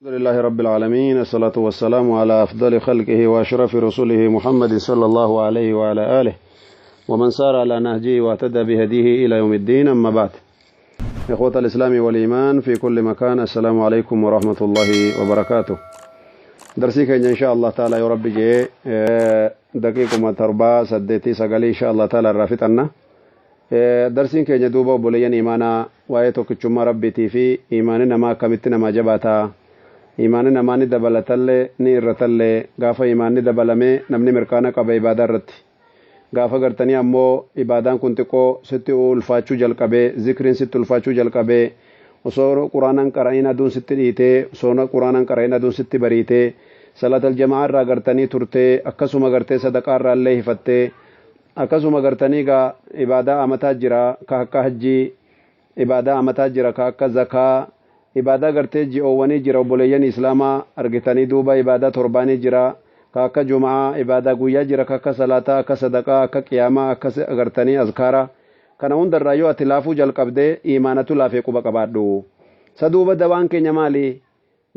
الحمد لله رب العالمين، الصلاة والسلام على أفضل خلقه وأشرف رسله محمد صلى الله عليه وعلى آله ومن سار على نهجه واهتدى بهديه إلى يوم الدين. أما بعد، إخوة الإسلام والإيمان في كل مكان، السلام عليكم ورحمة الله وبركاته. درسي إن شاء الله تعالى يا رب جي دقيقة تربة سدتي سقالي إن شاء الله تعالى الرافتنا. Darsiin keenya duuba obboleeyyan imaanaa waa'ee tokkichummaa rabbiitii fi imaanni namaa akkamitti namaa jabaataa, imaanni namaa ni dabalatallee ni irratallee. Gaafa imaanni dabalamee namni mirkaana qaba ibaadaa irratti. Gaafa gartanii ammoo ibaadaan kun xiqqoo sitti ulfaachuu jalqabee, zikriin sitti ulfaachuu jalqabee, osoo quraanaan qara'in aduun sitti dhiitee, osoo quraanaan qara'in aduun sitti bariitee, salaatal jamaa irraa gartanii turtee, akkasuma gartee sadaqaa irraa illee hifattee, akkasuma gartanii gaa ibaadaa amataa jira ka akka hajjii, ibaadaa amataa jira ka akka zakaa, ibaadaa gartee ji'oowwanii jira obboleeyyan islaamaa argitanii. Duuba ibaadaa torbaanii jira ka akka jumaa, ibaadaa guyyaa jira ka akka salaataa, akka sadaqaa, akka qiyaamaa, akka gartanii azkaaraa. Kana hundarraa yoo ati laafuu jalqabdee, imaanatu laafee quba qabaadhu. Sa duuba dawaan keenya maali?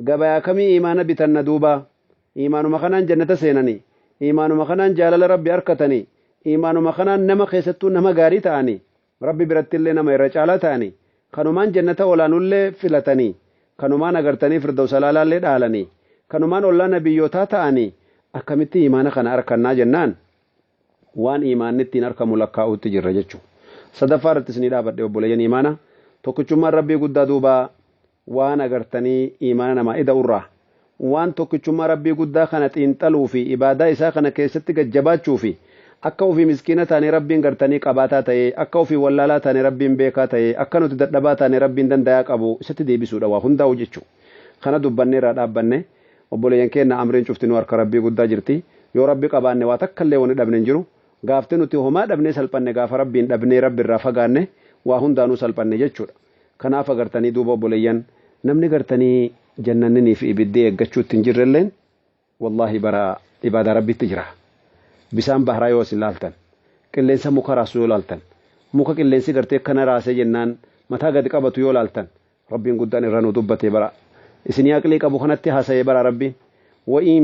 Gabayaa kamii imaana bitanna? Duuba imaanuma kanaan jannata seenanii, imaanuma kanaan jaalala rabbi arkatanii, imaanuma kanaan nama keessattuu nama gaarii ta'anii, rabbi biratti illee nama irra caalaa ta'anii, kanumaan jannata olaanullee filatanii, kanumaan agartanii firdawsa laalaallee dhaalanii, kanumaan ollaa nabiyyootaa ta'anii, akkamitti imaana kana arkannaa jennaan, waan imaanni ittiin arkamu lakkaa'utti jirra jechuudha. Sadaffaa irratti isinii dhaabadhe obboleeyyan imaana. Tokkichummaan rabbii guddaa duuba waan agartanii imaana namaa ida'urraa, waan tokkichummaa rabbii guddaa kana xiinxaluu fi ibaadaa isaa kana keessatti gajjabaachuu fi akka ofii miskiina taane rabbiin gartanii qabaataa ta'e, akka ofii wallaalaa taane rabbiin beekaa ta'e, akka nuti dadhabaa taane rabbiin dandayaa qabu isatti deebisuudha waa hundaa'u jechuudha. Kana dubbanne irraa dhaabbanne. Obboleeyyan keenya, amriin cuftinuu harka rabbii guddaa jirti. Yoo rabbi qabaanne waa takka illee wani dhabne hin jiru. Gaafte nuti homaa dhabnee salphanne, gaafa rabbiin dhabnee rabbi irraa fagaanne waa hundaanuu salphanne jechuudha. Kanaaf agartanii duuba obboleeyyan, namni gartanii jannanninii fi ibiddee eeggachuutti hin jirrelleen wallaahi bara ibaadaa rabbitti jira. Bisaan baharaa yoo isin laaltan, qilleensa muka raasu yoo laaltan, muka qilleensi gartee akkana raasee jennaan mataa gadi qabatu yoo laaltan, rabbiin guddaan irra nu dubbatee bara isinii aqlii qabu kanatti haasa'ee bara rabbiin. وإن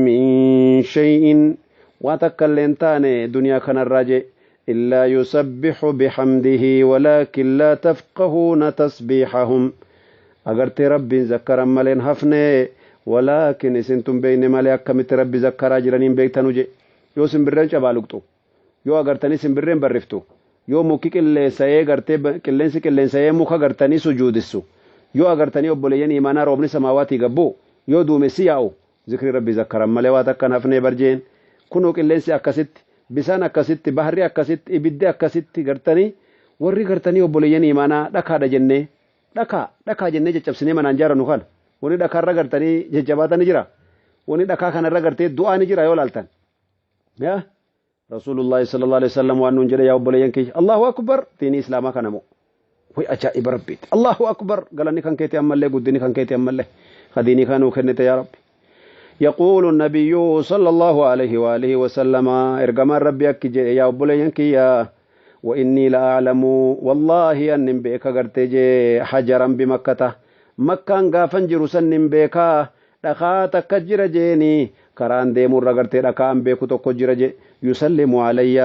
من شيء, waa takka illee hin taane duniyaa kanarraa jee, إلا يسبح بحمده ولكن لا تفقهون تسبيحهم. Agartee rabbiin zakkaran maleen hafne, ولكن isintu beeyne malee akkamitti rabbi zakkaraa jiraniin beektanu je. Yoo simbirreen cabaaluqxu, yoo agartanii simbirreen barriftu, yoo mukki qilleensa'ee gartee qilleensi qilleensa'ee muka gartanii sujuudissu, yoo agartanii obboleeyyan imaanaa roobni samaawaatii gabbuu, yoo duumessi yaa'u, zikrii rabbi zakkaran malee waa takkan hafnee barjeen. Kunoo qilleensi akkasitti, bisaan akkasitti, baharri akkasitti, ibiddi akkasitti, gartanii warri gartanii obboleeyyan imaanaa dhakaadha jennee, dhakaa dhakaa jennee caccabsinee manaan jaarannu kana, wani dhakaarra gartanii jajjabaatani jira, wani dhakaa kanarra gartee du'aa ni jira yoo laaltan. Yaa rasuulullaahi صلى الله عليه وسلم waan nuun jedhe, yaa obboleeyyan kiyya, الله أكبر. Diinii islaamaa kana moo way ajaa'iba rabbiiti! الله أكبر. Galanni kan keeti ammallee, guddinni kan keeti ammallee, ka diinii kanuu kennite yaa rabbi. يقول النبي صلى الله عليه وآله وسلم, ergamaan rabbi akki jedhe, yaa obboleeyyan kiyya: وإني لأعلم, والله أن beeka gartee jee, حجرا بمكة, makkaan gaafan jiru sannin beekaa, dhakaa takka jira jeeni, karaan deemurra gartee dhakaan beeku tokko jira je, يسلم علي,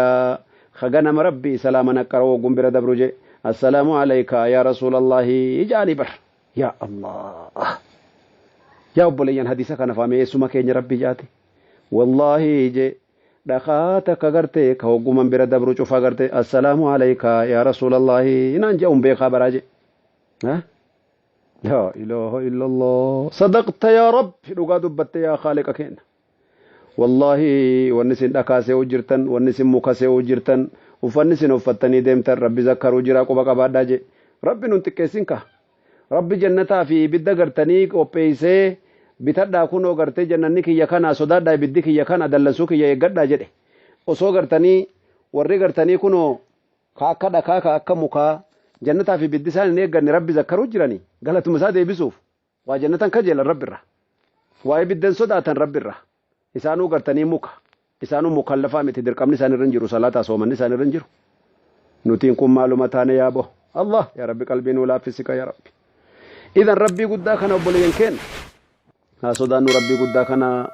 kaganama rabbii salaama naqqara woggun bira dabru je, السلام عليك يا رسول الله ijaani bar. Yaa Allah, yaa obboleeyyan, hadiisa kana faame eessuma keenya rabbi jaate. Wallaahi je, dhakaa takka gartee ka hogguman bira dabru cufa garte السلام عليك يا رسول الله naan je'un beekaa baraa je. لا إله إلا الله. صدقت يا رب, dhugaa dubbatte yaa khaaliqa keenya. Wallaahi wanni isin dhakaa se'uu jirtan, wanni isin muka se'uu jirtan, uffanni isin uffattanii deemtan rabbi zakkaruu jira quba qabaadhaa je. Rabbi nun xiqqeessin ka rabbi jannataa fi ibidda gartanii qopheeysee, bitadhaa kunoo gartee jannanni kiyya kana, sodaadhaa ibiddi kiyya kana, dallansuu kiyya eeggadhaa jedhe. Osoo gartanii warri gartanii kunoo ka akka dhakaa, ka akka mukaa jannataa fi ibiddi isaan hin eegganne rabbi zakkaruu jiranii, galatuma isaa deebisuuf waa jannatan kajeelan rabbirra, waa ibiddan sodaatan rabbirra. Isaanuu gartanii muka, isaanuu mukallafaa miti, dirqamni isaan irra hin jiru, salaataa soomanni isaan irra hin jiru. Nutiin kun maaluma taane? Yaabo Allah, yaa rabbi, qalbii nuu laaffisika yaa rabbi. Idan rabbii guddaa kana obboleeyyan keenya Haa sodaannu Rabbii guddaa kana.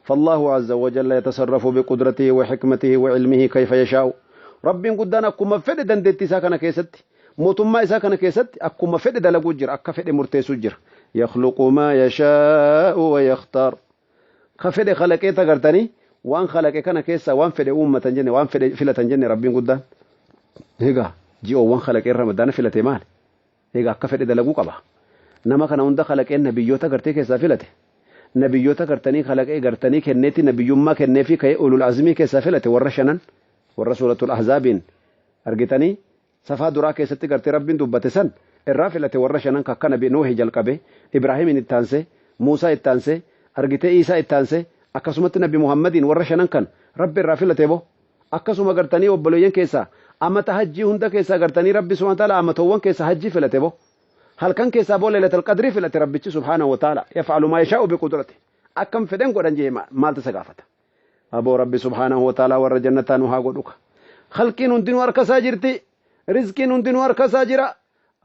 فالله عز وجل يتصرف بقدرته وحكمته وعلمه كيف يشاء. Rabbiin guddaan akkuma fedhe dandeettii isaa kana keessatti, mootummaa isaa kana keessatti akkuma fedhe dalaguu jira, akka fedhe murteessuu jira. يخلق ما يشاء ويختار. Ka fedhe kalaqee tagartanii waan kalaqe kana keessa waan fedhe uummatan jenne, waan fedhe filatan jenne Rabbiin guddaan. Egaa ji'oowwan kalaqee Ramadaana filate maali? Egaa akka fedhe dalaguu qaba. Nama kana hunda kalaqee nabiyyoota gartee keessaa filate. Nabiyyoota gartanii kalaqee gartanii kenneeti nabiyyummaa kenneefi ka'ee ulul azmii keessaa filate, warra shanan, warra Suuratul Ahzaabiin argitanii safaa duraa keessatti gartee Rabbiin dubbate san irraa filate, warra shanan akka Nabi Nuuhi jalqabe, Ibraahimin ittaansee, Muusaa ittaansee, argitee Iisaa ittaansee, akkasumatti Nabi Muhammadiin, warra shanan kan Rabbi irraa filate bo. Akkasuma gartanii obboleeyyan keessaa amata hajjii hunda keessaa gartanii Rabbi subhaanahu wa ta'ala amatowwan keessaa hajjii filate bo. Halkan keessaa boo Lailatul Qadrii filate Rabbichi subhaanahu wa ta'ala. يفعل ما يشاء بقدرته. Akkam fedhen godhan jee maaltu isa gaafata? Aboo, Rabbi subhaanahu wa ta'ala warra jannataa nu haa godhuka. Khalqiin hundinuu harka isaa jirti, rizqiin hundinuu harka isaa jira.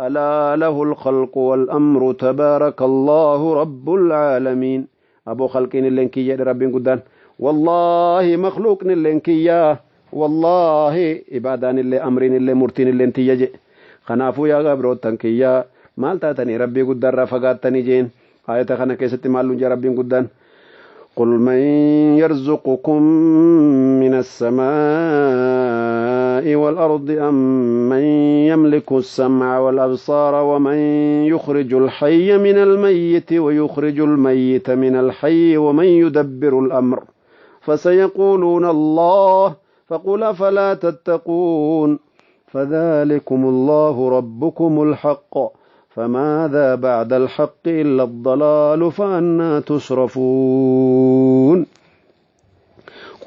ألا له الخلق والأمر تبارك الله رب العالمين. Aboo, khalqiin illeen kiyya jedhe Rabbiin guddaan. Wallaahi makhluuqni illeen kiyya, wallaahi ibaadaan illee, amriin illee, murtiin illeen tiyya jedhe. Kanaafuu yaa gabroottan kiyya, maal taatanii Rabbii guddaarraa fagaattanii jeen. Ayata kana keessatti maal nuun jee Rabbiin guddaan? قل من يرزقكم من السماء والأرض أم من يملك السمع والأبصار ومن يخرج الحي من الميت ويخرج الميت من الحي ومن يدبر الأمر فسيقولون الله فقل أفلا تتقون فذلكم الله ربكم الحق فماذا بعد الحق إلا الضلال فأنى تصرفون.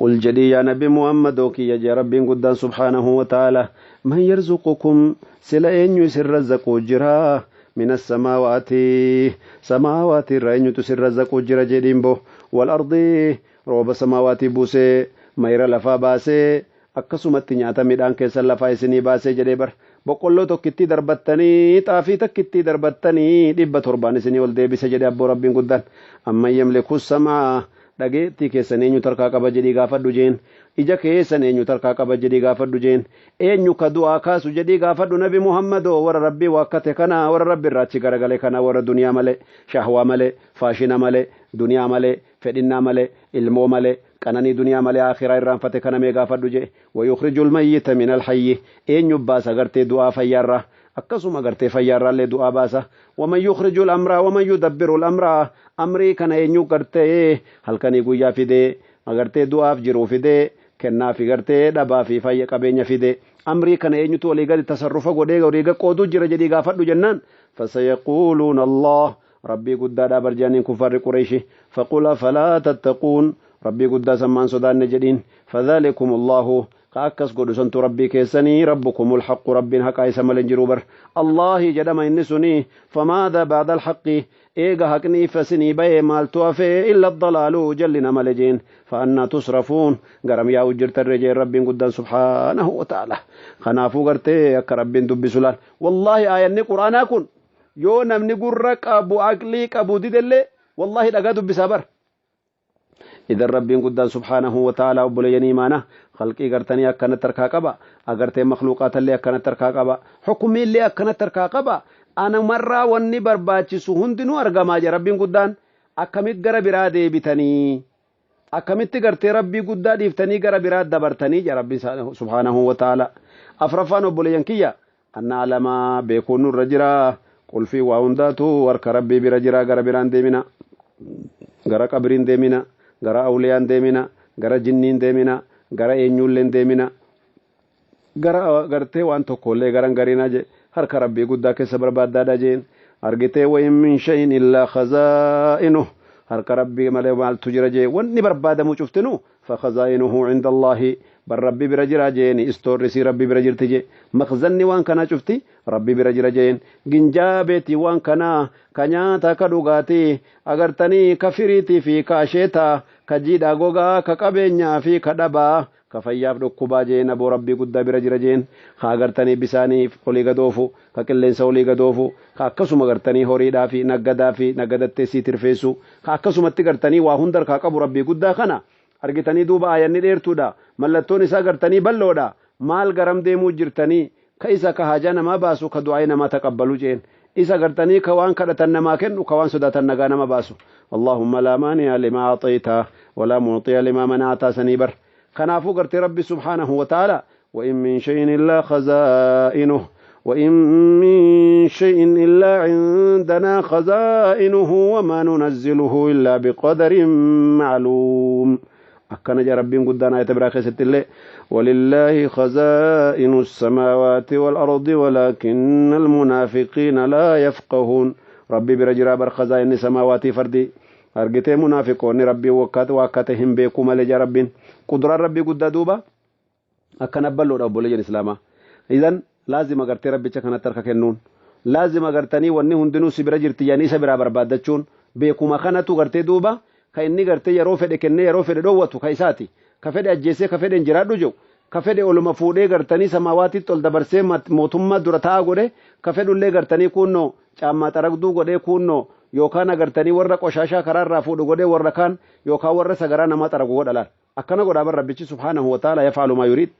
قل jedhi yaa Nabi Muhammad kiyya, jee Rabbiin guddaan سبحانه وتعالى، من يرزقكم sila eenyu isin razzaquu jira؟ من السماوات samaawaati irraa eenyutu isin razzaquu jira jedhiin bo. والأرض rooba samaawaati buusee, mayra lafaa baasee, akkasumatti nyaata midhaan keessan lafaa isinii baasee jedhee bar. Boqqolloo tokkittii darbattanii, xaafii takkittii darbattanii, 700n isinii ol deebise jedhe abboo Rabbiin guddaan. أمن يملك السمع dhageettii keessan eenyu tarkaa qaba jedhii gaafadhu jeen. Ija keessan eenyu tarkaa qaba jedhii gaafadhu jeen. Eenyu ka du'aa kaasu jedhii gaafadhu, Nabi Muhammadoo, warra Rabbii waakkate kana, warra Rabbi irraa achi garagale kana, warra duniyaa malee, shahwaa malee, faashina malee, duniyaa malee, fedhinnaa malee, ilmoo malee, qananii duniyaa malee akhiraa irraanfate kana mee gaafadhu jee. ويخرج الميت من الحي eenyu baasa gartee du'aa fayyaarraa? Akkasuma gartee fayyaarraallee du'aa baasa. ومن يخرج الأمر ومن يدبر الأمر amrii kana eenyu gartee halkanii guyyaa fidee, agartee du'aaf jiruu fidee, kennaa fi gartee dhabaa fi fayya qabeenya fidee, amrii kana eenyutu walii gadi tasarrufa godhee walii qooduu jira jedhii gaafadhu jennaan. فسيقولون الله Rabbii guddaadhaa barjaaniin kufarri Qureeshi. فقل أفلا تتقون Rabbii guddaa sammaan sodaanne jedhiin. فذلكم الله ka akkas godhu santu Rabbii keessanii، ربكم الحق Rabbiin haqaa isa malee jiru bar Allahi jedhama inni suni. فماذا بعد الحق eega haqni ifa sinii bahee maaltu hafee؟ إلا الضلال jallina malee jeen. فأنى تصرفون garam yaa'u jirtarre jeen Rabbiin guddaan سبحانه وتعالى. Kanaafuu gartee akka Rabbiin dubbisu laal. Wallaahi aayanni Quraanaa kun yoo namni gurra qabu, aqlii qabu didellee, wallaahi dhagaa dubbisaa bar. Idan Rabbiin guddaan سبحانه وتعالى, obboleeyyan imaana, khalqii gartanii akkanatti harkaa qaba, agartee makluuqaatallee akkanatti harkaa qaba, xukumiillee akkanatti harkaa qaba. Anumarraa wanni barbaachisu hundinuu argamaa jira. Rabbiin guddaan akkamit gara biraa deebitanii, akkamitti gartee Rabbii guddaa dhiiftanii gara biraa dabartanii jira Rabbiin سبحانه وتعالى. Afraffaan, obboleeyyan kiyya, أن نعلم beekuun nurra jira, qulfii waa hundaatu harka Rabbii bira jira. Gara biraan deemina, gara qabriin deemina, gara awliyaan deemina, gara jinniin deemina, gara eenyulleen deemina, gara gartee waan tokkollee garan gariina je. Harka Rabbii guddaa keessa barbaaddaadha jeen. Argitee وإن من شيء إلا خزائنه harka Rabbii malee maaltu jira jee. Wanni barbaadamu cuftinu فخزائنه عند الله bar Rabbi bira jira jeeni. Istoorri sii Rabbi bira jirti jee. Makzanni waan kanaa cufti Rabbi bira jira jeen. Ginjaabeetii waan kanaa, ka nyaata, ka dhugaatii agartanii, ka firiitii fi ka asheetaa, ka jiidhaa gogaa, ka qabeenyaa fi ka dhabaa, ka Ka fayyaaf dhukkubaa jeen aboo Rabbii guddaa bira jira jeen. Ka agartanii bisaaniif olii gadoofu, ka qilleensa olii gadoofu, ka akkasuma gartanii horiidhaa fi naggadaa fi naggadattee sii tirfeessu, ka akkasumatti gartanii waa hunda harkaa qabu Rabbii guddaa kana argitanii duuba aayanni dheertuudha. Mallattoon isaa gartanii bal'oodha. Maal garam deemuu jirtanii? Ka isa ka haajaa namaa baasu, ka du'aa'ii namaa taqabbalu jeen. Isa gartanii ka waan kadhatan namaa kennu, ka waan sodaatan nagaa nama baasu. Allahumma laa maani'a limaa a'xayta walaa mu'xiya limaa mana'ata sanii bar. Kanaafuu gartee Rabbi subhaanahu wa ta'ala wa in min shay'in illaa khazaa'inuh wa in min shay'in illaa cindanaa khazaa'inuhu wa maa nunazziluhu illaa biqadarin ma'luum. Akkana jedha Rabbiin guddaan ayata biraa keessatti illee walillaahi khazaa'inu samaawaati wal ardi walaakinna almunaafiqiina laa yafqahuun. Rabbi bira jiraa bar khazaa'inni samaawaatii fardii. Argitee munaafiqoonni Rabbiin waakkate hin beeku malee jedha Rabbiin. Quduraan Rabbii guddaa duuba akkana bal'oodha obboleeyyan Islaamaa. Idan laazima gartee Rabbicha kanatti harka kennuun. Laazima gartanii wanni hundinuu si bira jirti jedhanii isa biraa barbaaddachuun beekuma kanatu gartee duuba ka inni gartee yeroo fedhe kennee yeroo fedhe dhoowwatu ka isaati. Ka fedhe ajjeesee ka fedhe hin jiraadhu jedhu. Ka fedhe oluma fuudhee gartanii samaawaatitti ol dabarsee mootummaa dura taa'aa godhe, ka fedhullee gartanii kuunnoo caammaa xaragduu godhee kuunnoo yookaan agartanii warra qoshaashaa karaarraa fuudhu godhee warra kaan yookaan warra sagaraa namaa xaragu godha laal. Akkana godhaa bar Rabbichi subhaanahu wa ta'ala yaf'alu maa yuriid.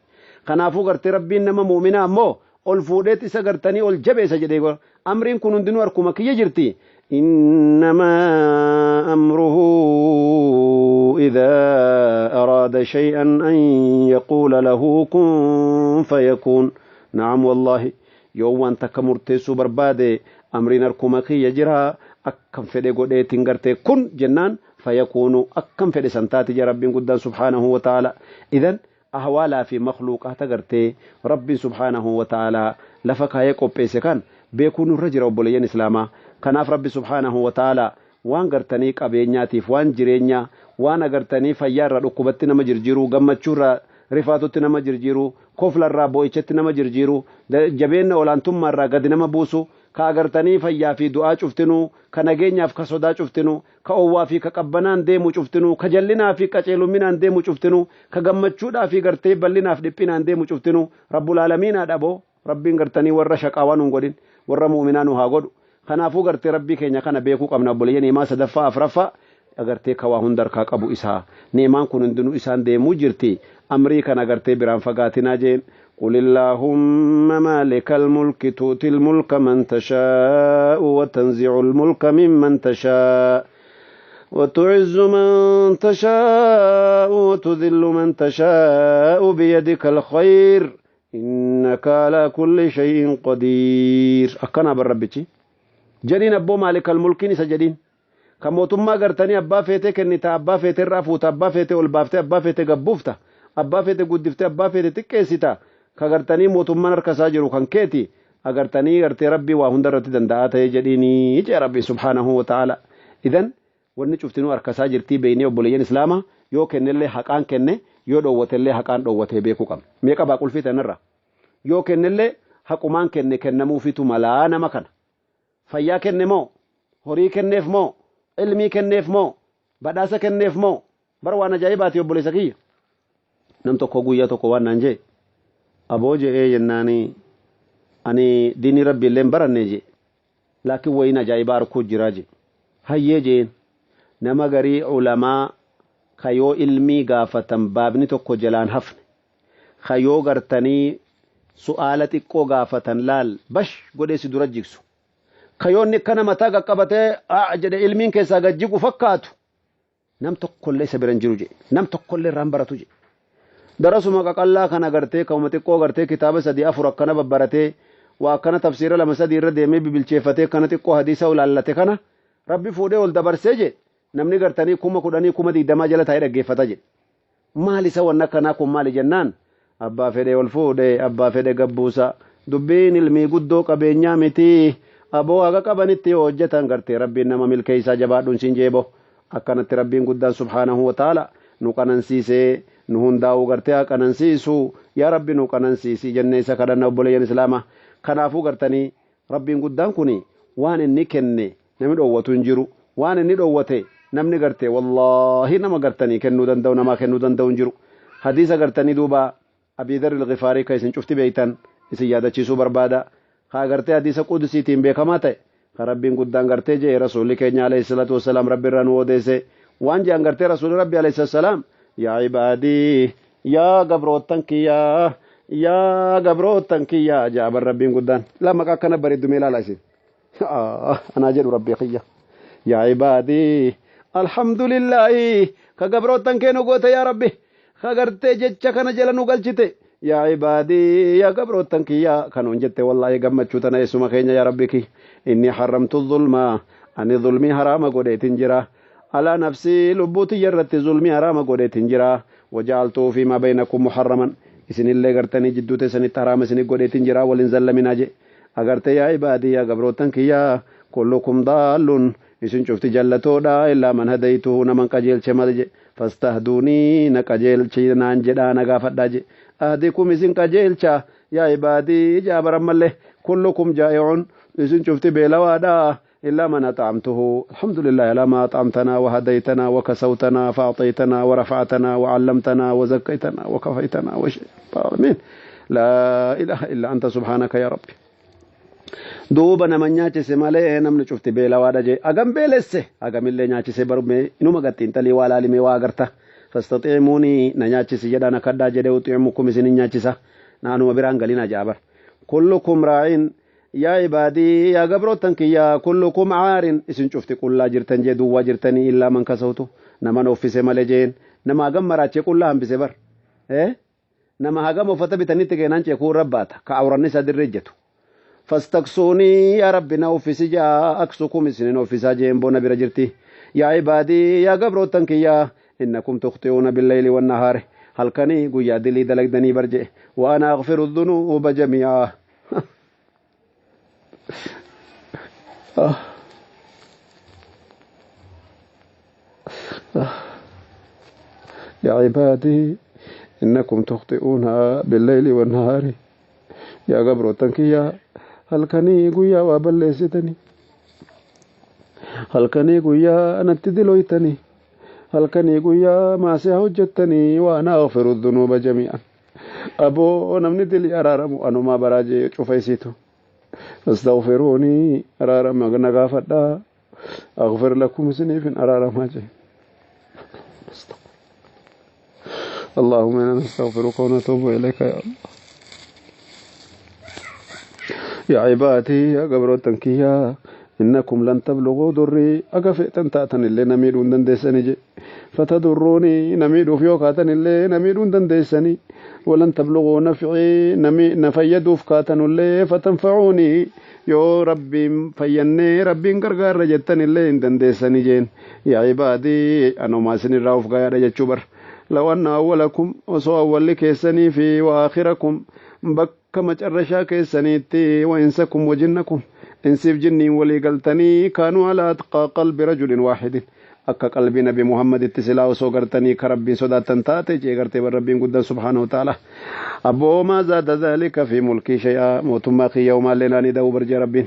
Kanaafuu gartee Rabbiin nama mu'minaa ammoo ol fuudheet isa gartanii ol jabeessa jedhee godha. Amriin kun hundinuu harkuma kiyya jirti. Innamaa amruhu idhaa araada shay'an an yaquula lahu kun fayakuun. Na'am wallaahi yoo waan takka murteessuu barbaade amriin harkuma kiyya jira, akkam fedhe godheetiin gartee kun jennaan fayakuunu akkam fedhe san taati jira Rabbiin guddaan subhaanahu wa ta'ala. Idan ahwaalaa fi makhluuqaata gartee Rabbiin subhaanahu wa ta'ala lafa kaayee qopheesse kan beekuu nurra jira obboleeyyan Islaamaa. Kanaaf Rabbi subhaanahu wa ta'ala waan gartanii qabeenyaatiif, waan jireenyaa, waan agartanii fayyaarraa dhukkubatti nama jirjiiruu, gammachuurraa rifaatutti nama jirjiiruu, koflarraa boo'ichatti nama jirjiiruu, jabeenna olaantummaarraa gadi nama buusu, ka agartanii fayyaa fi du'aa cuftinuu, ka nageenyaaf ka sodaa cuftinuu, ka owwaa fi ka qabbanaan deemu cuftinuu, ka jallinaa fi qaceelumminaan deemu cuftinuu, ka gammachuudhaa fi gartee bal'inaaf dhiphinaan deemu cuftinuu Rabbul Aalamiinaa dhaboo Rabbiin gartanii warra shaqaawaa nuun godhin, warra mu'minaa nu haa godhu. Kanaafuu gartee Rabbii keenya kana beekuu qabna obboleeyyan imaa sadaffaa afraffaa agartee ka waa hunda harkaa qabu isaa. Ni'imaan kun hundinuu isaan deemuu jirti. Amrii kana gartee biraan fagaatinaa jeen. قل اللهم مالك الملك تؤتي الملك من تشاء وتنزع الملك ممن تشاء وتعز من تشاء وتذل من تشاء بيدك الخير إنك على كل شيء قدير. أكنا بالربتي جدين أبو مالك الملك نسا جدين كموتما غرتني أبا فيتي كنتا أبا فيتي رافوت أبا فيتي أولبافتي أبا فيتي قبوفتا أبا فيتي قدفتي أبا فيتي تكيستا كغرتني موتما نركسا جرو كان كيتي أغرتني غرتي ربي وهندرتي دندعاتي جديني جي ربي سبحانه وتعالى. إذن wanni cuftinuu harkasaa jirtii beeynee obboleeyyan Islaamaa yoo kennellee haqaan kenne, yoo dhoowwatellee haqaan dhoowwatee beekuu qabna. Meeqa baa qulfii tanarra? Yoo kennellee haqumaan kenne kennamuufitu malaa nama kana. Fayyaa kenne moo? Horii kenneef moo? Ilmii kenneef moo? Badhaasa kenneef moo? Bara waan ajaa'ibaati obboleessa kiyya. Nam tokko guyyaa tokko waan naan jee aboo je'ee jennaani ani diinii Rabbi illee hin baranne jee. Laakiin wayiin ajaa'ibaa arkuu jiraa jee. Hayyee jeen. Nama garii ulamaa ka yoo ilmii gaafatan baabni tokko jalaan hafne, ka yoo gartanii su'aala xiqqoo gaafatan laal bash godhee si dura jigsu, ka yoo inni akkana mataa qaqqabatee aa jedhe ilmiin keessaa gad jigu fakkaatu nam tokkollee isa bira hin jiru jedhe, nam tokkollee irraa hin baratu jedhe. Darasuma qaqallaa kana gartee ka'uma xiqqoo gartee kitaaba 3-4 akkana babbaratee waa akkana tafsiira 2-3 irra deemee bibilcheeffatee akkana xiqqoo hadiisa olaallate kana Rabbi fuudhee ol dabarsee jedhe namni gartanii 10,000 20,000 jala taa'ee dhaggeeffata jedhe. Maal isa wanna akkanaa kun maali jennaan abbaa fedhe ol fuudhe abbaa fedhe gabbuusa dubbiin ilmii guddoo qabeenyaa miti aboo haga qabanitti yoo hojjetan gartee Rabbiin nama milkeessaa jabaadhuun siin jeebo. Akkanatti Rabbiin guddaan subhaanahu wa ta'ala nu qanansiisee nu hundaa'uu gartee haa qanansiisu yaa Rabbi nu qanansiisi jennee isa kadhanna obboleeyyan Islaamaa. Kanaafuu gartanii Rabbiin guddaan kun waan inni kenne namni dhoowwatu hin jiru, waan inni dhoowwate namni gartee wallaahi nama gartanii kennuu danda'u namaa kennuu danda'u hin jiru. Hadiisa gartanii duuba Abii Dharri Al-Ghifaarii ka isin cufti beeytan isin yaadachiisuu barbaada. Ka gartee hadiisa qudusiitiin beekamaa ta'e ka Rabbiin guddaan gartee je'e Rasuulli keenya alayhi salaatu wassalaam Rabbi irraa nu odeesse waan je'an gartee Rasuulli Rabbi alayhi salaam yaa ibaadii yaa gabroottan kiyyaa yaa gabroottan kiyyaa je'a bar Rabbiin guddaan laa maqaa akkana bareeddu mee ilaalaa isin anaa jedhu Rabbii kiyya yaa ibaadii alhamdulillaahi ka gabroottan kee nu goote yaa Rabbi Ka gartee jecha kana jala nu galchite yaa ibaadii yaa gabroottan kiyya ka nuun jette wallaahi gammachuu tana eessuma keenya yaa rabbi kiyya inni harramtu zulma ani zulmii haraama godheetin jira alaa nafsii lubbuu tiyya irratti zulmii haraama godheetin jira waja'altuhu fiimaa baynakum muharraman isinillee gartanii jidduu teessanitti haraama isinii godheetin jira wal hin zallaminaa je agarte yaa ibaadii yaa gabroottan kiyya kullukum daallun isin cufti jallatoodha illaa man hadaytuhu naman qajeelche male je Fastahduunii na qajeelchi naan jedhaa na gaafadhaa je. Ahdikum isin qajeelcha yaa ibaadii je'a bar ammallee kullukum jaa'i'un isin cufti beelawaadha illaa man ax'amtuhu alhamdulillahi alaa maa ax'amtanaa wa hadaytanaa wa kasawtanaa fa axaytanaa wa rafa'tanaa wa allamtanaa wa zakkaytanaa wa kafaytanaa wa aalamiin laa ilaaha illa anta subhaanaka yaa rabbi. Duuba nama nyaachise malee namni cufti beelawaadha jee agam beelesse agamillee nyaachise barume inuma gaxiinxalii waa laalimee waa agarta fastaxiimuunii na nyaachisi jedha na kadhaa jedhe uxiimukum isin nyaachisa naanuma biraan galina jaabar kullukum raa'in yaa ibaadii yaa gabroottan kiyya kullukum caarin isin cufti qullaa jirtan jee duwwaa jirtanii illaa man kasawtu naman uffise malee jeen nama agam maraachee qullaa hambise bar Nama hagam uffata bitanitti keenan ceekuu irra baata ka awranni isaa dirree ejjatu. Fastaksuunii yaa Rabbi na uffisi ja'a aksukum isinin uffisaa jeen bona bira jirti. Yaa ibaadii yaa gabroottan kiyya innakum tukhxi'uuna billeyli wannahaari halkanii guyyaa dilii dalagdanii bar je'e wa ana aghfiru dhunuuba jamii'aa. يا عبادي إنكم تخطئون بالليل والنهار يا قبر kiyya halkanii guyyaa waa balleessitanii halkanii guyyaa anatti diloytanii halkanii guyyaa maasiyaa hojjettanii wa ana aghfiru dhunuuba jamii'an aboo namni dilii araaramu anumaa baraa jee cufa isiitu fastaghfiruunii araarama na gaafadhaa aghfir lakum isiniifin araaramaa jee اللهم إنا نستغفرك ونتوب إليك يا الله يا عبادي يا قبروتن كيا إنكم لن تبلغوا ضري أكفئتن تأتن اللي نميدون دندسني جي فتضروني نميدو في وقاتن اللي نميدون دندسني ولن تبلغوا نفعي نمي نفيدوا فكاتن اللي فتنفعوني yoo Rabbiin fayyannee Rabbiin gargaarra jettan illee hin dandeessani jeen yaa ibaadii anumaa isinirraa of gayaadha jechuu bar law anna awwalakum osoo awwalli keessanii fi wa aakhirakum bakka macarrashaa keessaniitti wa insakum wa jinnakum insiif jinniin walii galtanii kaanuu alaa atqaa qalbi rajulin waahidin akka qalbii nabi muhammaditti silaa osoo gartanii ka rabbiin sodaattan taate jee gartee bar rabbiin guddaan subhaanahu wa ta'ala abboo maa zaada dhaalika fi mulkii shay'aa mootummaa kiyya homaallee naanii da'uu bar jee rabbiin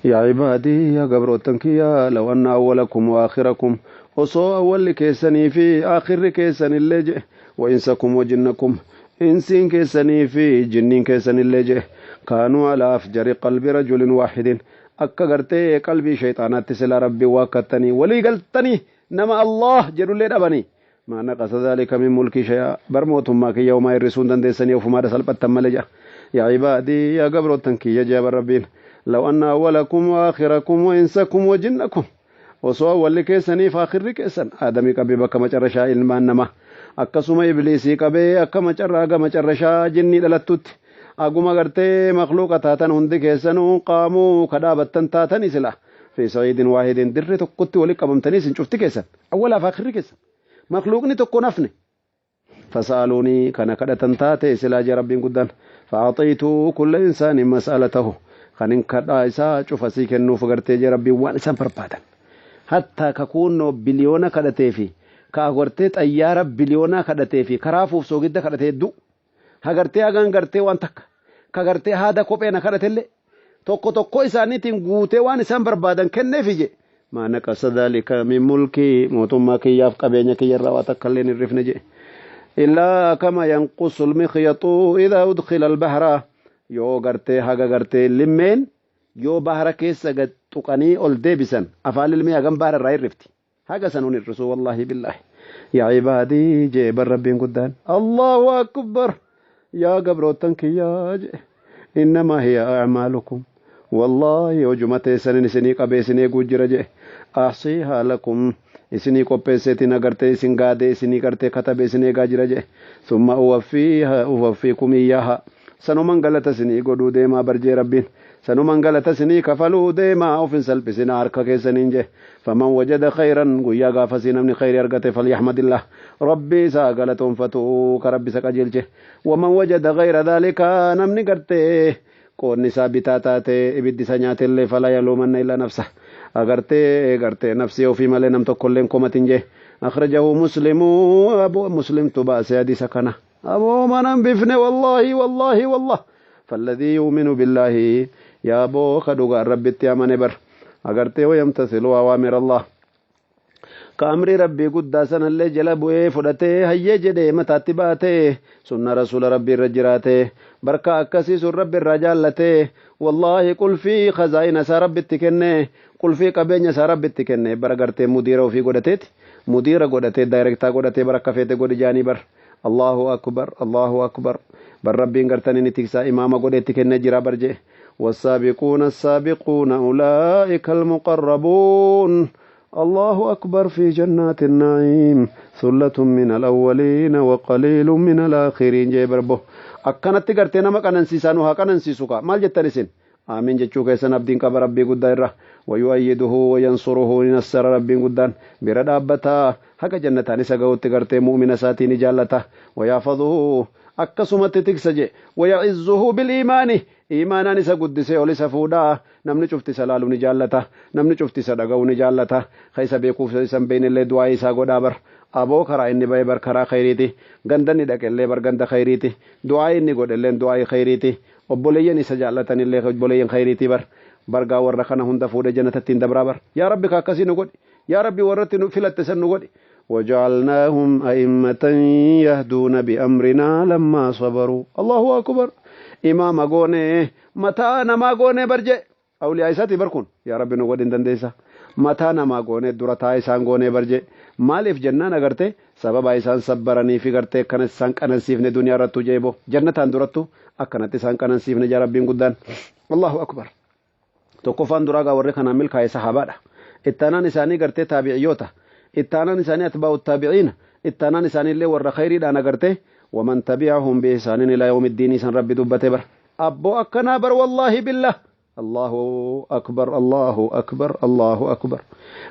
yaa ibaadii yaa gabroottan kiyya law anna awwalakum wa aakhirakum osoo awwalli keessanii fi aakhirri keessanillee jee wa insakum wa jinnakum insiin keessanii fi jinniin keessanillee jee kaanuu alaa afjari qalbi rajulin waahidin Akka gartee qalbii shayxaanaatti silaa Rabbiin waakkattanii walii galtanii nama Allaah jedhullee dhabanii maa naqasa dhaalika min mulkii shay'aa bar mootummaa kiyya homaa hir'isuu hin dandeessanii ofumaadha salphattan malee jedha yaa ibaadii yaa gabroottan kiyya jedha bar Rabbiin law anna awwalakum wa aakhirakum wa insakum wa jinnakum osoo awwalli keessaniif aakhirri keessan aadamii qabee bakka macarrashaa ilmaan namaa akkasuma ibliisii qabee akka macarraa haga macarrashaa jinnii dhalattutti Haguma gartee makhluuqa taatan hundi keessanuu qaamuu ka dhaabattan taatanii sila fi sa'iidin waahidin dirree tokkotti wali qabamtanii isin cufti keessan awwalaaf akhirri keessan makhluuqni tokko hin hafne fasa'aluunii kana kadhatan taate silaa jee rabbiin guddaan fa'axaytu kulla insaanin mas'alatahu kanin kadhaa isaa cufa sii kennuuf gartee jee rabbiin waan isaan barbaadan hattaa ka kuunnoo biliyoona kadhatee fi ka gartee xayyaara biliyoonaa kadhatee fi karaa fuuf soogidda kadhatee hedduu ha gartee hagan gartee waan takka ka gartee haada kophee na kadhatellee tokko tokko isaaniitiin guutee waan isaan barbaadan kenneefi je Maa naqasa dhaalika min mulkii mootummaa kiyyaaf qabeenya kiyyarraa waa takka illee hin hirrifne jedhe. Illaa kama yanqusu lmikhyatu idaa udkhila albahra yoo gartee haga gartee limmeen yoo bahara keessa gad tuqanii ol deebisan afaan lilmee hagam bahara irraa hirrifti. Haga sanuun hir'isuu wallaahi billaahi. Yaa ibaadii jee bar rabbiin guddaan. Allahu akbar yaa gabroottan kiyyaa jee. Innamaa hiya a'maalukum. Wallaahi hojuma teessanin isinii qabee isin eeguu jira jee. Ahsiihaa lakum isinii qopheesseetiin agartee isin gaadee isinii gartee katabee isin eegaa jira jee. Summa uwaffiikum iyyaaha. Sanuman galata isinii godhuu deemaa bar jee Rabbiin. Sanuman galata isinii kafaluu deemaa of hin salphisinaa harka keessaniin jee. Faman wajada khayran guyyaa gaafasii namni khayrii argate falyahmadillah. Rabbii isaa galatoonfatu ka Rabbi isa qajeelche. Waman wajada ghayra dhaalika namni gartee qoodni isaa bitaa taate ibiddi isa nyaatellee falaa yaluumanna illaa nafsa. Agartee gartee nafsii ofii malee nam tokkolleen komatin jee. Akhrajahu muslimu abu muslimtu baase hadiisa kana. Aboo mana hin bifne wallaahi wallaahi wallah falladhii yu'minu billaahi yaa boo ka dhugaan rabbitti amane bar agartee wayamtasilu awaamir Allah ka amrii rabbii guddaa sanallee jala bu'ee fudhatee hayyee jedhee mataatti baatee sunna rasuula rabbii irra jiraatee barkaa akkasii sun rabbi irraa jaallatee wallaahi qulfii khazaa'ina isaa rabbitti kennee qulfii qabeenya isaa rabbitti kennee bara gartee mudiira ofii godhateeti mudiira godhatee daayirektaa godhatee bara akka feete godhi jaanii bar Allahu akbar Allahu akbar bar rabbiin gartanii ni tiksaa imaama godhee itti kennee jira bar jee والسابقون السابقون أولئك المقربون الله أكبر في جنات النعيم ثلة من الأولين وقليل من الآخرين جاي بربو أكنت gartee nama qanansiisaa nu haa qanansiisu kaa maal jettan isin Aamiin jechuu keessan abdiin qaba Rabbii guddaa irra. Wayu'ayyiduhu wayansuruhu ni nassara Rabbiin guddaan bira dhaabbata haga jannataan isa gahutti gartee mu'mina isaatii ni jaallata. Wayahfazuhu akkasumatti tiksa je. Waya'izzuhu bil iimaani iimaanaan isa guddisee ol isa fuudha. Namni cufti isa laalu ni jaallata. Namni cufti isa dhaga'u ni jaallata. Ka isa beekuuf isa hin beeknellee du'aa'ii isaa godhaa bar. Aboo karaa inni bahe bar karaa khayriiti. Ganda inni dhaqellee bar ganda khayriiti. Du'aa'ii inni godhelleen du'aa'ii khayriiti. Obboleeyyan isa jaallatanillee obboleeyyan khayriitii bar. Bargaa warra kana hunda fuudhee jannatatti hin dabraa bar. Yaa Rabbi ka akkasii nu godhi. Yaa Rabbi warratti nu filatte san nu godhi. Waja'alnaahum a'immatan yahduuna bi'amrinaa lammaa sabaruu. Allahu akbar. Imaama goonee mataa namaa goonee bar jee. Awliyaa isaati bar kun. Yaa Rabbi nu godhi hin dandeessa. Mataa namaa goonee dura taa isaan goonee bar jee. Maaliif jennaan agarte sababa isaan sabbaranii fi gartee akkana isaan qanansiifne duniyaa irrattuu jee boo. Jannataan durattuu akkanatti isaan qanansiifne jaa Rabbiin guddaan. Allahu akbar. Tokkoffaan duraa gaa warri kanaan milkaa'e sahaabaadha. Ittaanaan isaanii gartee taabi'iyyoota. Ittaanaan isaanii atbaa'u taabiciina. Ittaanaan isaanii illee warra khayriidhaan agartee waman tabi'ahum biihsaanin ilaa yawmiddiinii san Rabbi dubbate bar. Abboo akkanaa bar wallaahi billah. Allahu akbar Allahu akbar Allahu akbar.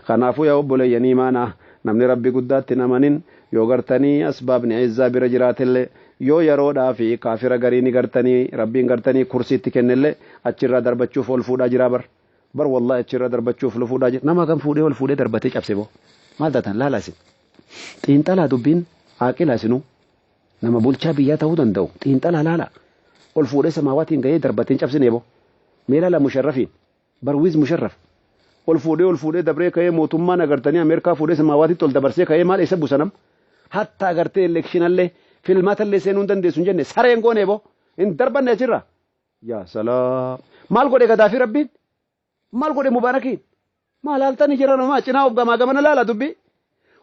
Kanaafuu yaa obboleeyyan iimaanaa namni Rabbi guddaatti hin amanin yoo gartanii asbaabni izzaa bira jiraatellee yoo yeroodhaa fi kaafira garii ni gartanii Rabbiin gartanii kursiitti kennellee achirraa darbachuuf ol fuudhaa jiraa bar. Bar wallahi achirraa darbachuuf ol fuudhaa jira. Nama kan fuudhee ol fuudhee darbatee cabse boo. Maal taatan laalaa isin. Xiinxalaa dubbiin aaqilaa isinuu. Nama bulchaa biyyaa ta'uu danda'u xiinxalaa laalaa. Ol fuudhee samaawaatiin gahee darbatee hin cabsine boo. Mee laalaa Musharrafiin. Barwiiz Musharraf. Ol fuudhee ol fuudhee dabree ka'ee mootummaan agartanii Ameerikaa fuudhee samaawaatitti ol dabarsee ka'ee maal eessa buusa nam. Hatta agartee elekshinallee filmaatallee seenuu hin dandeessu hin jenne sareen goonee boo. Hin darbanne achirraa. Yaa salaam. Maal godhe Gadaafii Rabbiin? Maal godhe Mubaarakiin? Maal haaltanii jira namaa cinaa of gamaa gamana laala dubbii.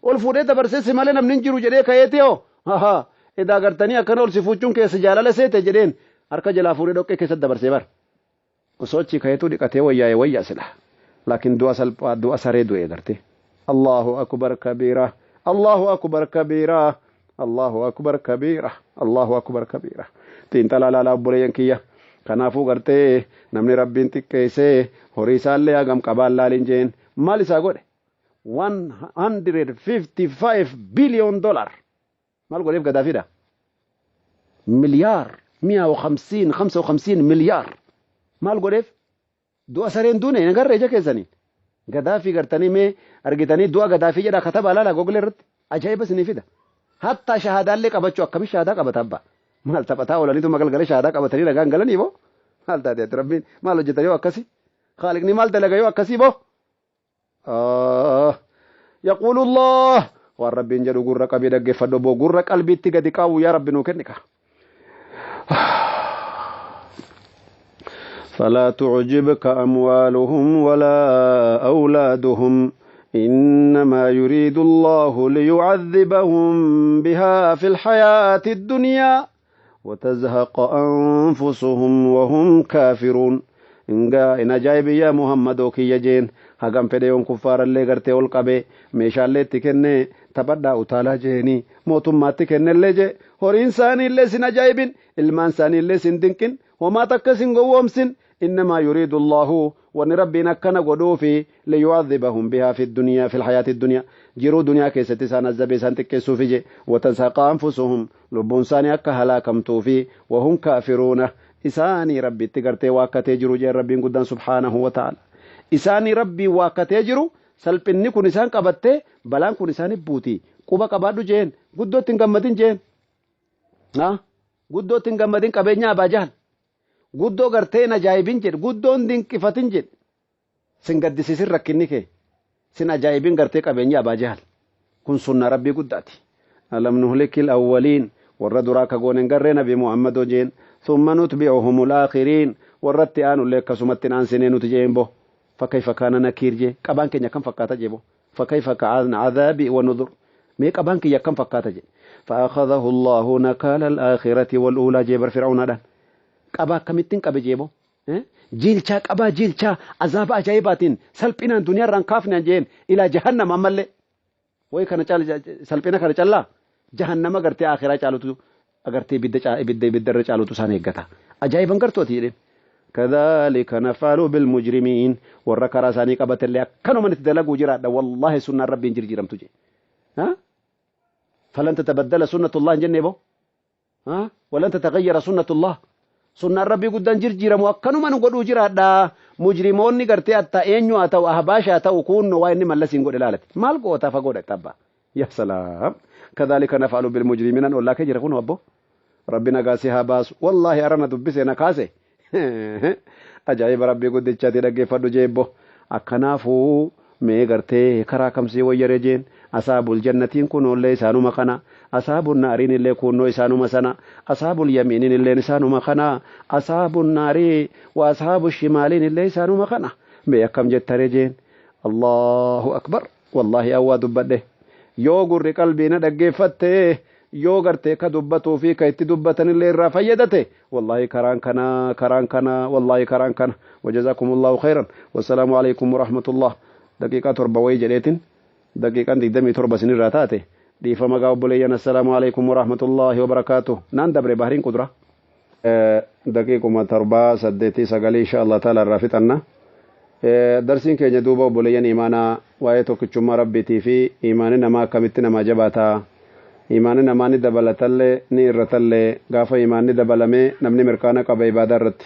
Ol fuudhee dabarsee si malee namni hin jiru jedhee ka'eeti hoo. Ahaa. Edaa gartanii akkana ol si fuuchuun keessa jaalala seete jedheen harka jalaa fuudhee dhoqqee keessatti dabarsee bar. Osoo achii ka'eetuu dhiqatee wayyaa'e wayya sila. Laakiin du'a salphaa du'a saree du'e gartee. Allahu akbar kabiira. Allahu akbar kabiira. Allahu akbar kabiira. Allahu akbar kabiira. Xiinxalaa laalaa obboleeyyan kiyya. Kanaafuu gartee namni Rabbiin xiqqeessee horii isaallee hagam qabaan laalin jeen maal isaa godhe? 155 billion dollar. Maal godheef Gadaafiidha? Miliyaar 150 55 miliyaar. Maal godheef? Du'a sareen duune hin agarre ija keessaniin. Gadaafii gartanii mee argitanii du'a Gadaafii jedhaa katabaa laala google irratti. Ajaa'iba isinii fida. Hattaa shahaadaallee qabachuu akkami shahaadaa qabata abbaa. Maal taphataa oolaniituma galgala shahaadaa qabatanii nagaan galanii boo. Maal taate ati rabbiin maal hojjeta yoo akkasii. Khaaliqni maal dalaga yoo akkasii boo. Yaquulu Allah waan Rabbiin jedhu gurra qabii dhaggeeffadhu obbo gurra qalbiitti gadi qabu yaa Rabbi nuu kennika. فلا تعجبك أموالهم ولا أولادهم إنما يريد الله ليعذبهم بها في الحياة الدنيا وتزهق أنفسهم وهم كافرون. Ingaa in ajaa'ibi yaa Muhammadoo kiyya jeen hagam fedhe yoon kuffaarallee gartee ol qabee meeshaallee itti kennee taphadhaa utaalaa jeeni mootummaatti kennellee jee horiin isaaniillee sin ajaa'ibin ilmaan isaaniillee sin dinqin homaa takka sin gowwoomsin. إنما يريد الله وأن ربنا كان قدوفي ليعذبهم بها في الدنيا في الحياة الدنيا جرو دنيا كيستي سان الزبي سان تكيسو في وتزهق أنفسهم لبون ساني أكا هلاكم توفي وهم كافرون. إساني ربي تقرتي واكتي جرو جي ربي قدان سبحانه وتعالى إساني ربي واكتي جرو سلبني كون إسان قبتي بلان كون إساني بوتي قبا قبادو جين قدو تنقمدين جين ها قدو تنقمدين قبينيا أبا جهل guddoo gartee ajaa'ibin jedhe guddoon dinqifatin jedhe sin gaddisiisin rakkinni kee sin ajaa'ibin gartee qabeenya Abaa Jahal kun sunna Rabbii guddaati. Alam nuhlikil awwaliin warra duraa ka goone hin garree Nabi Muhammadoo jeen thumma nutbi'uhumul aakhiriin warratti aanullee akkasumatti aansinee nuti jeen bo fakayfa kaana nakiir jee qabaan keenya akkam fakkaata jee bo fakayfa kaana cadaabii wa nudur mee qabaan kiyya akkam fakkaata jee فأخذه الله نكال الآخرة والأولى جبر فرعون دان qabaa akkamittiin qabe jeebo jiilchaa qabaa jiilchaa azaaba ajaa'ibaatiin salphinaan duniyaarraan kaafne jeen ilaa jahannama ammallee wayi kana salphina kana callaa jahannama gartee akhiraa caalutu agartee ibidda ibidda ibiddarra caalutu isaan eeggata ajaa'iban gartooti jedheen. كذلك نفعل بالمجرمين warra karaa isaanii qabatellee akkanuma itti dalaguu jiraadha wallaahi sunnaan rabbiin jirjiiramtu jee فلن تتبدل سنة الله jennee bo ولن تتغير سنة الله sunnaan rabbii guddaan jirjiiramu akkanuma nu godhuu jiraadha. Mujrimoonni gartee atta eenyu haa ta'u ahbaasha haa ta'u kunno waa inni mallasiin godhe laalati. Maal goota fagoodha tabba. Ya salaam. Kadhalika naf'alu bil mujrimiin ollaa kee jira kun abbo. Rabbi nagaa si haa baasu. Wallaahi arana dubbise na kaase. Ajaa'iba rabbii guddichaati dhaggeeffadhu jeebbo. Akkanaafuu mee gartee karaa kamsii wayyaree jeen asaabul jannatiin kunoollee isaanuma kana asaabun naariin illee kunnoo isaanuma sana asaabul yamiiniin illee isaanuma kana asaabun naarii wa asaabu shimaaliin illee isaanuma kana mee akkam jettaree jeen Allahu akbar wallaahi awwaa dubbadhe yoo gurri qalbii na dhaggeeffatte yoo gartee ka dubbatuu fi ka itti dubbatanillee irraa fayyadate wallaahi karaan kana karaan kana wallaahi karaan kana wajazakumullahu khairan wassalaamu alaikum warahmatullah daqiiqaa 7 wayii jedheetin daqiiqaan 27 sinirraa taate dhiifama gaa obboleeyyan assalaamu alaikum warahmatullaahi wabarakaatuh naan dabre bahriin qudura daqiiquma 7 8 9 insha Allah taala irraa fixanna. Darsiin keenya duuba obboleeyyan imaanaa waa'ee tokkichummaa rabbiitii fi imaanni namaa akkamitti namaa jabaataa imaanni namaa ni dabalatallee ni irratallee gaafa imaanni dabalamee namni mirkaana qaba ibaadaa irratti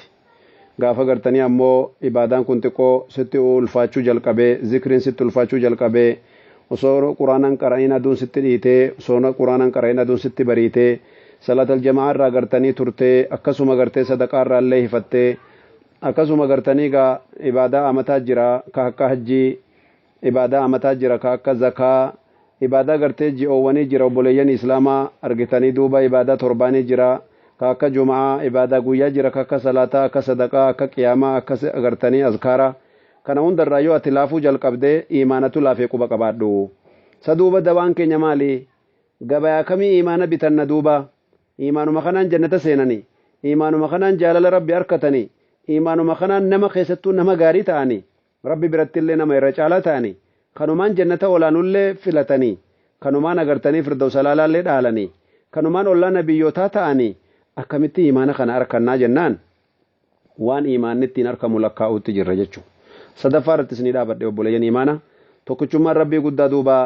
gaafa gartanii ammoo ibaadaan kun xiqqoo sitti ulfaachuu jalqabee zikriin sitti ulfaachuu jalqabee osoo quraanaan qara'in aduun sitti dhiitee osoo quraanaan qara'in aduun sitti bariitee salaatal jamaa irraa gartanii turtee akkasuma gartee sadaqaa irraa illee hifattee akkasuma gartanii gaa ibaadaa amataa jira ka akka hajjii ibaadaa amataa jira ka akka zakaa ibaadaa gartee ji'oowwanii jira obboleeyyan islaamaa argitanii duuba ibaadaa torbaanii jira ka akka jumaa ibaadaa guyyaa jira ka akka salaataa akka sadaqaa akka qiyaamaa akka gartanii azkaaraa kana hundarraa yoo ati laafuu jalqabdee imaanatu laafee quba qabaadhu. Sa duuba dawaan keenya maali? Gabayaa kamii imaana bitanna duuba? Imaanuma kanaan jannata seenanii imaanuma kanaan jaalala rabbi harkatanii imaanuma kanaan nama keessattuu nama gaarii ta'anii rabbi birattillee nama irra caalaa ta'anii kanumaan jannata olaanullee filatanii kanumaan agartanii firdawsa laalaallee dhaalanii kanumaan ollaa nabiyyootaa ta'anii akkamitti imaana kana harkannaa jennaan waan imaanni ittiin harkamu lakkaa'uutti jirra jechuudha. Sadaffaa irratti isinii dhaabadhe obboleeyyan imaana tokkichummaan rabbii guddaa duuba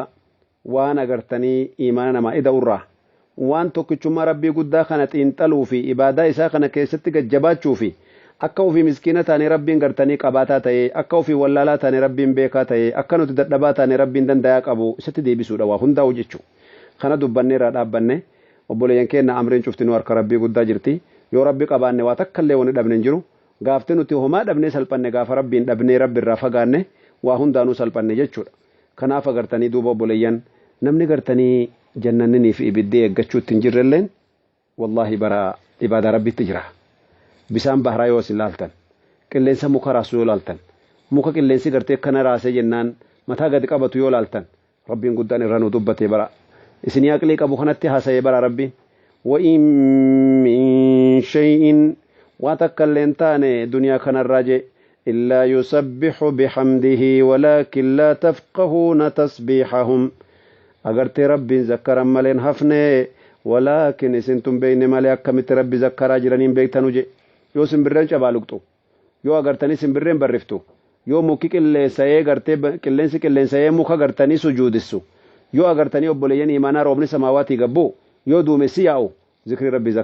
waan agartanii imaana namaa ida'urraa waan tokkichummaa rabbii guddaa kana xiinxaluu fi ibaadaa isaa kana keessatti gajjabaachuu fi akka ofii miskiina taanee rabbiin gartanii qabaataa ta'ee akka ofii wallaalaa taanee rabbiin beekaa ta'ee akka nuti dadhabaa taanee rabbiin dandayaa qabu isatti deebisuudha waa hundaa'u jechuudha. Kana dubbanne irraa dhaabbanne obboleeyyan keenya amriin cuftinuu harka rabbii guddaa jirti yoo rabbi qabaanne waa takka illee wani dhabne hin jiru gaafte nuti homaa dhabnee salphanne gaafa rabbiin dhabnee rabbi irraa fagaanne Waa hundaanuu salphanne jechuudha. Kanaaf agartanii duuba obboleeyyan, namni gartanii jannanninii fi ibiddee eeggachuutti hin jirrelleen wallaahi bara ibaadaa Rabbitti jira. Bisaan bahraa yoo isin laaltan, qilleensa muka raasu yoo laaltan, muka qilleensi gartee akkana raasee jennaan mataa gadi qabatu yoo laaltan, Rabbiin guddaan irra nu dubbatee bara. Isinii aqlii qabu kanatti haasa'ee bara Rabbiin. Wa'in min shay'in, waa takka illee hin taane duniyaa kanarraa jee, illaa yusabbihu bihamdihi walaakin laa tafqahuuna tasbiihahum. Agartee Rabbiin zakkaran malee hin hafne, walaakin isintu hin beekne malee akkamitti Rabbi zakkaraa jiranii hin beektanu jee. Yoo simbirreen cabaaluqxu, yoo agartanii simbirreen barriftu, yoo mukki qilleensa'ee gartee qilleensi qilleensa'ee muka gartanii sujuudissu, yoo agartanii obboleeyyan iimaanaa roobni samaawaatii gad bu'u, yoo duumessi yaa'u, zikrii Rabbii zakkaran.